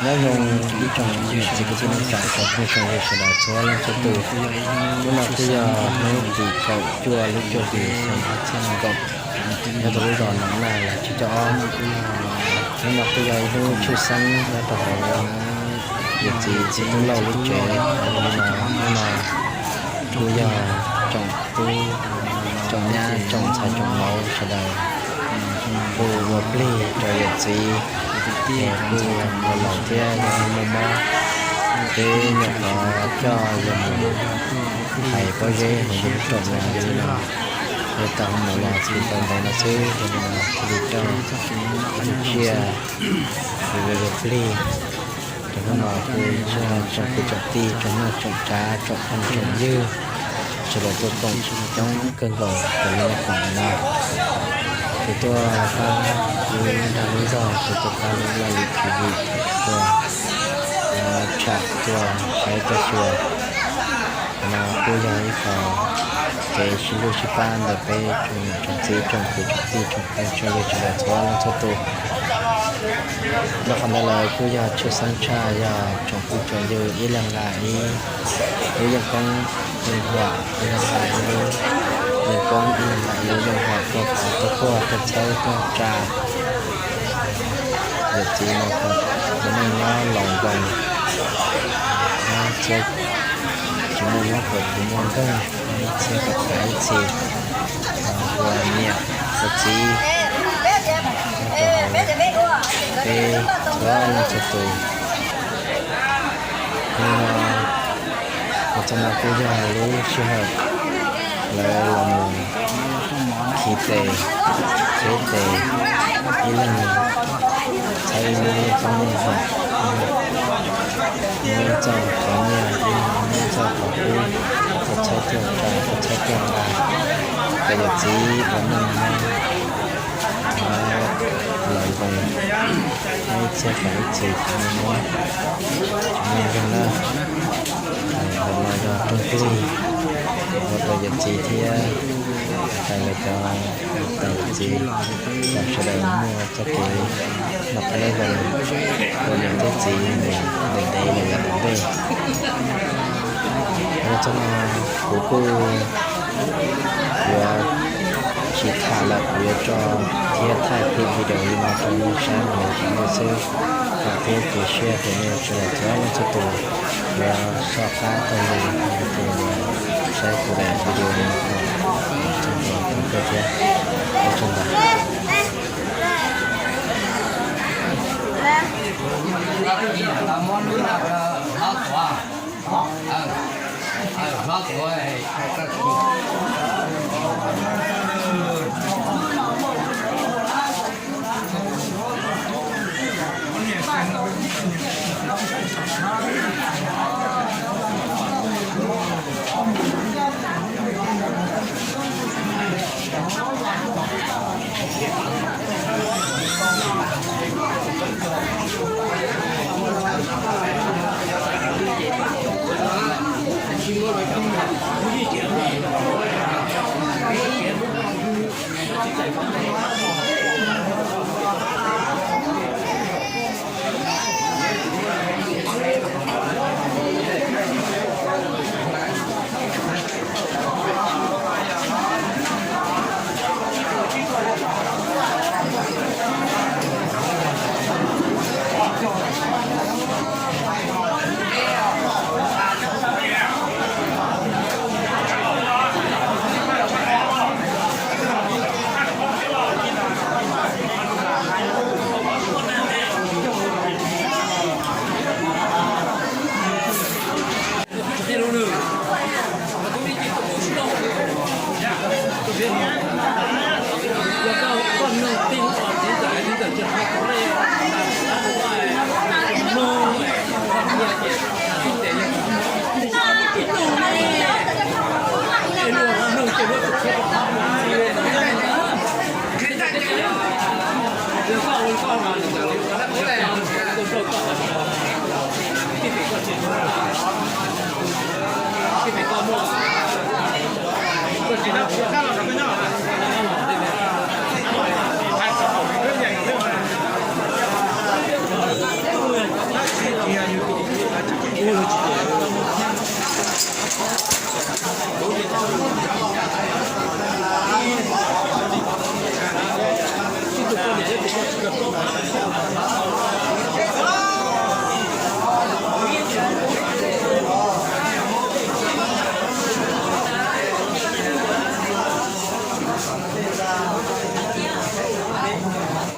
Nyob zoo ib tsoom niam txiv kwv tij neej tsa tsoom phooj tsoom ywg sawv daws txhua leej txhua tus. Hnub no kuj yog hnub tim kaum cuaj lub cuaj hlis xyoo ob txhiab nees nkaum. Nyob rau lub zos Nom Naj Las Tsib Caug Ob. Hnub no kuj yog ib hnub tshwj xeeb nyob rau hauv yawm txiv Txiv Tub Lauj lub tsev. Hnub no kuj yog tsoom tub tsoom nyab tsoom ntxhais tsoom mauv sawv daws kuj ua plig rau yawm txiv, es kuj los laus thiab yog muaj mob, peb nyuam qhuav coj yawg mus hais pob zeb hauv yawg lub rooj no li no, yawg tau mus los tsis tau ntev no xwb, yog li no thiaj li coj tsiaj ua plig. Rau hnub no kuj tsoom kwv tsoom tij tsoom mloog tsoom tsav tsoom phooj tsoom ywg sawv daws tuaj koom coob kawg nkaus rau lub niag khoom no. Ces tuaj pab lub dag lub zog, ces tuaj pab lub laj lim tswv yim, tuaj tsham tuaj saib tuaj xyuas. Qhov no kuj yog ib qho kev sib hlub sib pab ntawm peb tsoom niam tsoom txiv tsoom kwv tsoom tij tsoom phooj tsoom ywg sawv daws txhua leej txhua tus. Rau qhov ntawd lawm kuj yog tshwj xeeb tshaj yog tsoom phooj tsoom ywg ib leeg nqa ib lub yeeb koob, yeeb huam, ib leeg nqa ib lub yeeb koob, ib leeg nqa ib lub yeeb huam tuaj pov tuaj puag tuaj txhawb tuaj tsa yawm txiv no kom ua neej nyob laus nkoos, nyob txhiab tsis muaj mob kaum tsis muaj nkeeg, nyob ib txhiab kom tas ib txhis, ua niam ua txiv nyob rau hauv peb txhua leej txhua tus. Hnub no, hnub no kuj yog lub sij hawm lawv los mus khi tes, txhawb tes, ib leeg txhawb ib lub yeeb koob yeeb huam, ib leeg muab txoj qhov nyiaj, ib leeg muab txoj qhov kub, tuaj txhawb tuaj tsa, tuaj txhawb tuaj nqa, kom yawm txiv ua neej nyob laus nkoos, nyob ib txhiab tas ib txhis tsis muaj mob tsis muaj nkeeg na. Ntawm no yog rooj plig ua rau yawm txiv thiab hais lawv cov tau yawm txiv kom sawv daws muaj txoj kev noj qab nyob zoo, ua niam thiab txiv ntev ntev los yav tom ntej. Yog txog no kuv kuj yuav tsis tham lawm, kuv yuav tso thiab thaij clip video li no rau nej saib mus li xwb. Vam thiab cia siab tias nej sawv daws txhua leej txhua tus yuav soj qab taug lw, cia saib kuv daim video no kom txog tus kawg thiab. Ua tsaug ntau.